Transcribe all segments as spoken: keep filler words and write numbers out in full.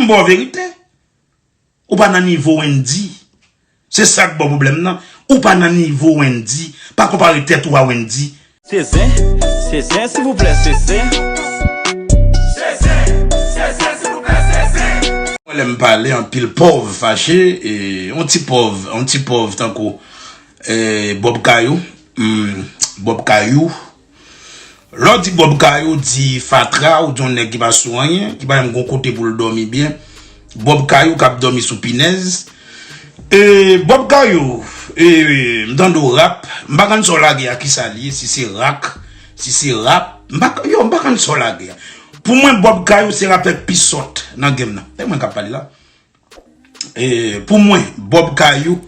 Bon, verite. Ou pa nan nivo Wendy. Se sa k ba w pwoblèm nan. Ou pa nan nivo Wendy. Pa konpare tèt ou a Wendy. Se zen, se zen, silvouplè, se zen. Se zen, se zen, silvouplè, se zen. Mwen, lè m pale, anpil pòv fache, e, yon ti pòv, yon ti pòv tankou, e, Bob Kayou, hmm, Bob Kayou. Lè w di Bob Kayou, di fatra, ou di yon nèg ki pa sou anyen, ki pa menm gon kote pou l dòmi byen. Bob Kayou k ap dòmi sou pinèz. E, Bob Kayou, e, m tande w rap, m pa konn sa w lage a, kisa l ye, si se rak, si se rap, m pa, yo, m pa konn sa w lage a. Pou mwen, Bob Kayou se rapè k pi sòt nan game nan. E mwen k ap pale la. E, pou mwen, Bob Kayou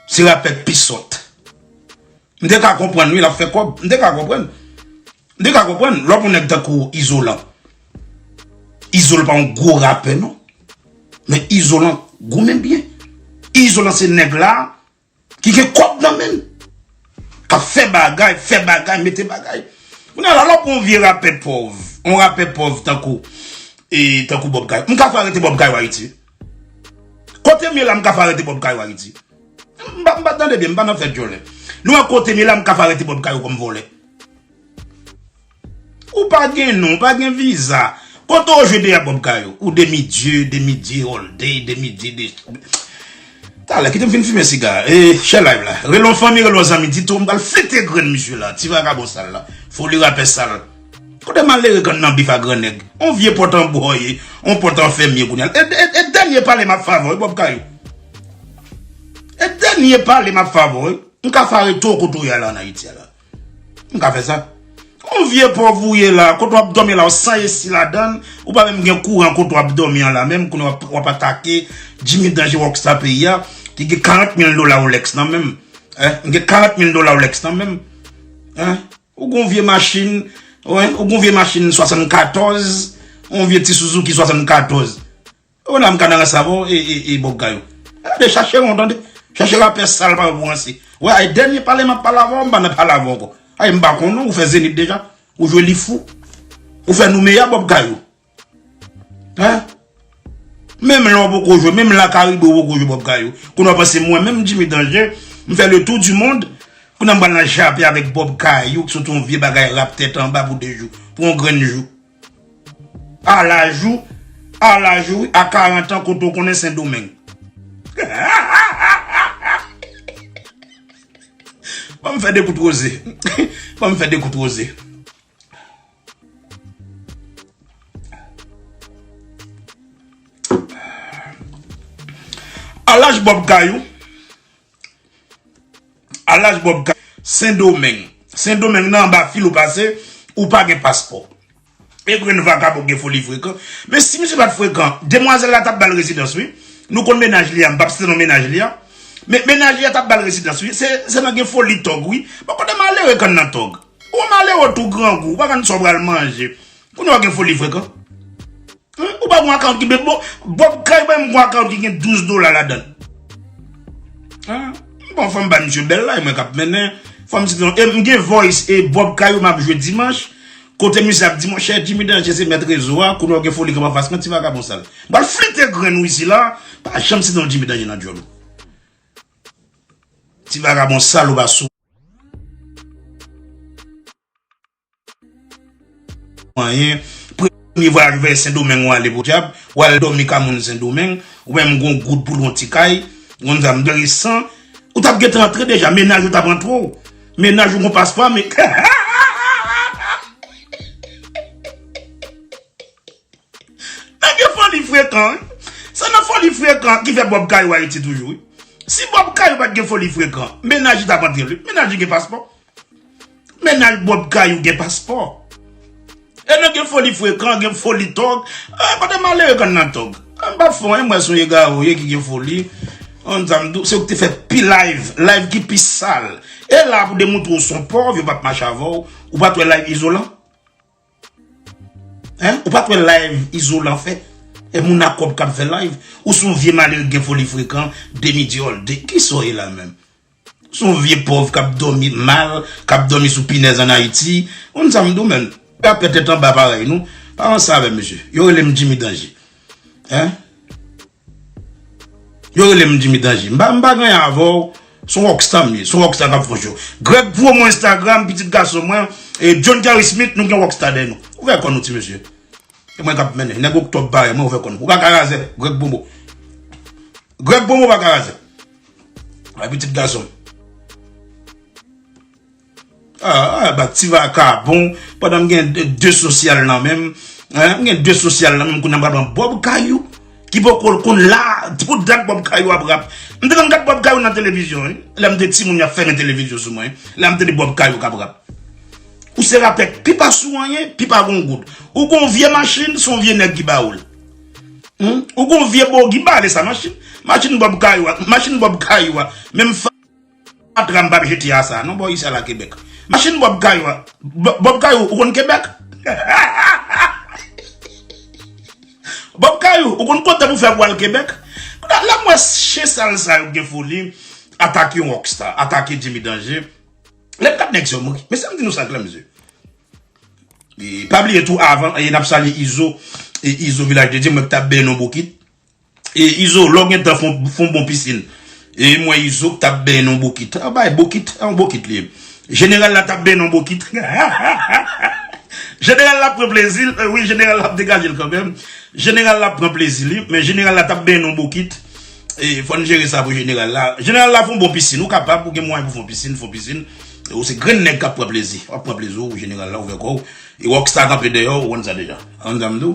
se rapè k pi sòt. M te ka konprann, wi, l ap fè kòb. M te ka konprann. M te ka konprann. Lè w pran nèg tankou Izolan. Izolan pa yon gwo rapè, non. Men Izolan goumen byen. Izolan se nèg la ki gen kòb nan men l. K ap fè bagay, fè bagay, mete bagay. Kounye a la, lè w pran yon vye rapè pòv, yon rapè pòv tankou, e, tankou Bob Kayou. M ka fè arete Bob Kayou Ayiti. Kote m ye la, m ka fè arete Bob Kayou Ayiti. M pa, m pa tande byen, m pa nan fè djòlè. Nou wè kote m ye la, m ka fè arete Bob Kayou kòm vòlè. Ou pa gen non, ou pa gen viza. Kote w jwe deja Bob Kayou? Ou demi dye, demi dye all day, demi dye de. Talè, kite m fin fimen siga. E, share live la. Rele yon fanmi, rele yon zanmi, di tou, m pral flite grenn misye la. Ti vagabon sal la. Foli rapè sal. Kote malere k ann nan bif a gran nèg? On vye pòt an bwa w ye, on pòt an fè m ye kounye a. E, e, e dènye pale m ap fè avè w, wi, Bob Kayou. E dènye pale m ap fè avè w, wi. M ka fè arete w kote w ye a la ann Ayiti a la. M ka fè sa. On vye pòv ou ye la, kote w ap dòmi la, w san esi ladan l, ou pa menm gen kouran kote w ap dòmi an la menm, kounye a w ap, w ap atake Jimmy Danje Rockstar peyi a, ki gen karant mil dola Rolex nan men l. Hein? Gen karant mil dola Rolex nan men l. Hein? Ou gon vye machin, wi, ou gon vye machin swasannkatòz, yon vye ti Suzuki swasannkatòz. Ou la m ka nan rans avè w, e, e, e, Bob Kayou. Gade, chache ron, tande. Chache rapè sal pa yo pou ranse. Wè, ay dènye pale m ap pale avè w, m pa nan pale avè w ankò. Ay, m pa konnen w, ou fè Zenith deja. Ou jwe li fou. Ou fè Noumeya, Bob Kayou. Hein? Menm la w poko jwe, menm la Karibe w poko jwe Bob Kayou. Kounye a w panse mwen menm Jimmy Danje, m fè le tour du monde. Kounye a m pral nan jape avèk Bob Kayou, ki sot yon vye bagay rap tèt anba pou de jou, pou yon grenn jou. A laj ou, a laj ou, wi, a karant an, kote w konnen Sendomeng. Ban m fè de kout woze. Ban m fè de kout woze. A laj Bob Kayou, a laj Bob Kayou, Sendomeng. Sendomeng nan anba fil ou pase, ou pa gen paspò. E grenn vakabon gen foli frekan. Men si misye pa t frekan, demwazèl la t ap ba l rezidans, wi. Nou konn mennaj li a, m p ap site non mennaj li a. Men mennaj li a t ap ba l rezidans, wi. Se, se nan gen foli tòg, wi. Bon, kote malere k ann nan tòg? Ou malere tou grangou, ou pa konn sa w pral manje. Kounye a w gen foli frekan. Hein? Ou pa gon akawont ki, men bon, Bob Kayou, mwen, m gon akawont ki gen douz dola ladan l. Hein? Bon, fò m ba misye bèl la, e mwen k ap mennen. Fò m site non. E m gen voice, e Bob Kayou m ap jwe dimanch. Kote misye ap di, monchè, Jimmy Danje se mèt rezo a, kounye a w gen foli kanpe anfas mwen, ti vagabon sal. M pral flite grenn ou isi la, pa janm site non Jimmy Danje nan djòl ou. Ti vagabon sal ou pa sou anyen. Premye vwayaj ou fè Sendomeng ou ale podyab, ou al dòmi ka moun Sendomeng, ou menm gon goud pou l yon ti kay, gon zam de resan, ou t ap gentan antre deja, mennaj ou t ap antre w. Mennaj ou gon paspò, men Nèg yo foli frekan, wi. Se nan foli frekan ki fè Bob Kayou Ayiti toujou, wi. Si Bob Kayou pa t gen foli frekan, mennaj li t ap antre l, wi. Mennaj li gen paspò. Mennaj Bob Kayou gen paspò. E nan gen foli frekan, gen foli tòg. E kote malere k ann nan tòg? M p ap fè w anyen, m wè se yon egare w ye ki gen foli. Yon zam dou, se ou ki te fè pi live, live ki pi sal. E la pou demontre w se yon pòv, yo p ap mache avè w. Ou pa t wè live Izolan? Hein? Ou pa t wè live Izolan fè? E moun a kòb k ap fè live? Ou se yon vye malere ki gen foli frekan, demi dye all day. Kisa w ye la menm? Ou se yon vye pòv k ap dòmi mal, k ap dòmi sou pinèz ann Ayiti. Ou konn sa m di w, menm? Rapè tèt anba parèy nou. Pa ranse avè m, mesye. Yo rele m Jimmy Danje. Hein? Yo rele m Jimmy Danje. M pa, m pa gen anyen avè w. Se yon rockstar m ye. Se yon rockstar k ap fè show. Greg Promo Instagram, pitit gason mwen. E John Kerry Smith, nou gen rockstar dèyè nou. Ouvè kò nou, ti mesye. E mwen k ap mennen. Nèg Oktòb parèy mwen, ouvè kò nou. Ou pa ka razè, Greg Promo. Greg Promo pa ka razè. Ay, pitit gason m. Ah, ah, ba ti vakabon, pandan m gen de, de sosyal nan men m, hein, m gen de sosyal nan men m, kounye a m pral pran Bob Kayou, ki poko konn la, pou dat Bob Kayou ap rap. M te konn gad Bob Kayou nan televizyon, wi. Lè m te timoun, y ap fèmen televizyon sou mwen, wi. Lè m tande Bob Kayou k ap rap. Ou se rapè k pi pa sou anyen, pi pa gon goud. Ou gon vye machin, se yon vye nèg ki ba ou l. Hmm? Ou gon vye bogi, bale sa machin. Machin Bob Kayou a, machin Bob Kayou a. Menm fatra m p ap jete a sa. Non, bò isi a la Kebèk. Machin Bob Kayou a. Bo-, Bob Kayou, ou konn Kebèk? Bob Kayou, ou konn kote pou fè pou al Kebèk? Kounye a, lè m wè chen sal sa yo gen foli, atake yon rockstar, atake Jimmy Danje. Lè m gad nèg sa yo mouri. Mesye, m di nou sa klè, mesye. E, pa bliye tou, avan, e, n ap salye Izo, e, Izo Vilaj de Dye, mwen k t ap benyen nan bokit. E, Izo, lè w gen tan, fon, fon bon pisin. E, mwen, Izo, k t ap benyen nan bokit. A, bay bokit, a, yon bokit li ye. Jeneral la t ap benyen nan bokit. Jeneral la pran plezi l, e, wi, jeneral la ap degaje l kanmenm. Jeneral la pran plezi li, men jeneral la t ap benyen nan bokit. E, fò n jere sa pou jeneral la. Jeneral la fè yon bon pisin. Ou kapab, ou gen mwayen pou fè yon pisin, fè yon pisin. E ou se grenn nèg k ap pran plezi. W ap pran plezi w, jeneral la, ouvè kò w. E rockstar kanpe dèyè w, ou konn sa deja. Ou konn sa m di w.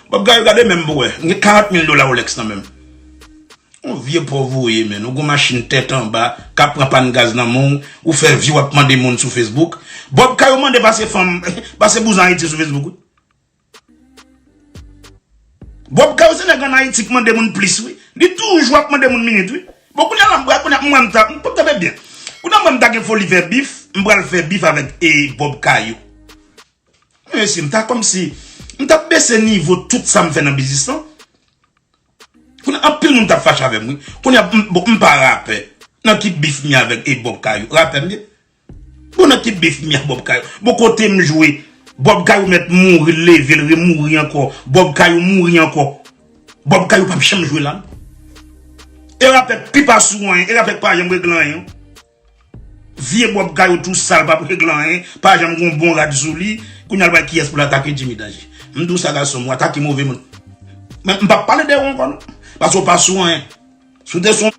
Bob Kayou, gade men m pou wè. M gen karant mil dola Rolex nan men m. Yon vye pòv ou ye, menn. Ou gon machin tèt anba, k ap pran pàn gaz nan men w, ou fè vi, w ap mande moun sou Facebook. Bob Kayou mande pase fanm, pase bouzan Ayiti sou Facebook, wi. Bob Kayou se nèg ann Ayiti k mande moun plis, wi. Li toujou ap mande moun minit, wi. Bon, kounye a la, m pral, kounye a, mwen, m ta, m, tande byen. Kounye a, mwen, m ta gen foli fè bif, m pral fè bif avèk, e, Bob Kayou. Mesye, m ta kòmsi, m t ap bese nivo tout sa m fè nan biznis lan. Kounye a, anpil moun t ap fache avè m, wi. Kounye a, m, bon, m pa rapè. Nan ki bif m ye avèk, e, Bob Kayou? Rapè m ye. Bon, nan ki bif m ye ak Bob Kayou? Bon, kote m jwe? Bob Kayou mèt mouri, l leve, l remouri ankò. Bob Kayou mouri ankò. Bob Kayou p ap janm jwe la, non. E rapè k pi pa sou anyen, e rapè k pa janm regle anyen. Vye Bob Kayou tou sal, p ap regle anyen, pa janm gon bon rad sou li. Kounye a l bay kiyès pou l atake Jimmy Danje. M di w sa, gason m, ou atake move moun. Men m p ap pale de ou ankò, non. Paske w pa sou anyen. Si w te sou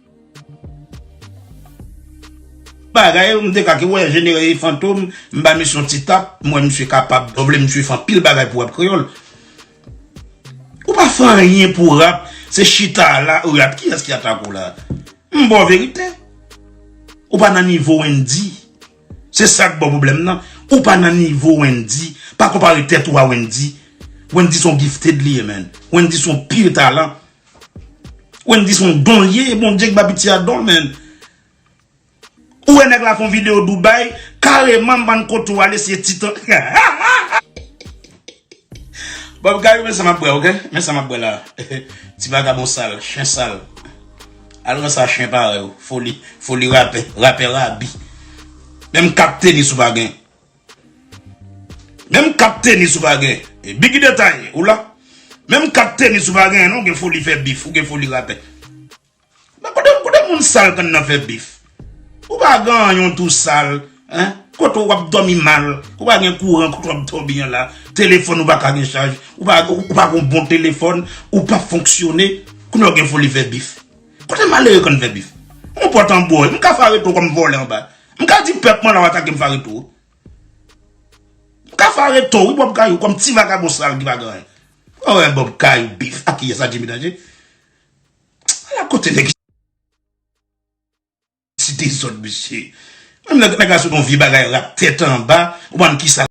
bagay, m te ka ke wè, jeneral Fantom, m ba misye yon ti tap, m wè misye kapab, m vle misye fè anpil bagay pou rap kreyòl. Ou pa fè anyen pou rap, se chita la, rap, kiyès ki atake w la? M ba w verite. Ou pa nan nivo Wendy. Se sa k ba w pwoblèm nan. Ou pa nan nivo Wendy. Pa konpare tèt ou a Wendy. Wendy se yon gifted li ye, man. Wendy se yon pil talan. Wendy se yon don li ye, e Bondye k ba piti a don, man. Ou wè nèg la fè yon videyo Dubai, kareman m pa konn kote w ale, se Titan. Bob Kayou, men sa m ap bwè, oke? Men sa m ap bwè la. Ti vagabon sal, chen sal. Al ranse a chen parèy ou. Foli, foli rapè, rapè rabi. Menm kat tenis ou pa gen. Menm kat tenis ou pa gen. E Biggy Detay, ou la? Menm kat tenis ou pa gen, non, ou gen foli fè bif, ou gen foli rapè. Men kote, kote moun sal konn nan fè bif? Ou pa gen anyen, w tou sal, hein? Kote w ap dòmi mal, ou pa gen kouran, kote w ap dòmi an la, telefòn ou pa ka gen chaj, ou pa, ou pa gen bon telefòn, ou p ap fonksyone, kounye a w gen foli fè bif. Kote malere konn fè bif? Yon pòt an bò, m ka fè areto kòm vòlè anba. M ka di pèp mwen la w atake m fè areto. M ka fè areto, wi, Bob Kayou, kòm ti vagabon sal ki pa gen anyen. Ou wè Bob Kayou bif, ak kiyès sa, Jimmy Danje? Ala kote nèg ti dezòd, mesye. Menm nèg, nèg la sot yon vye bagay rap tèt anba, ou konn kisa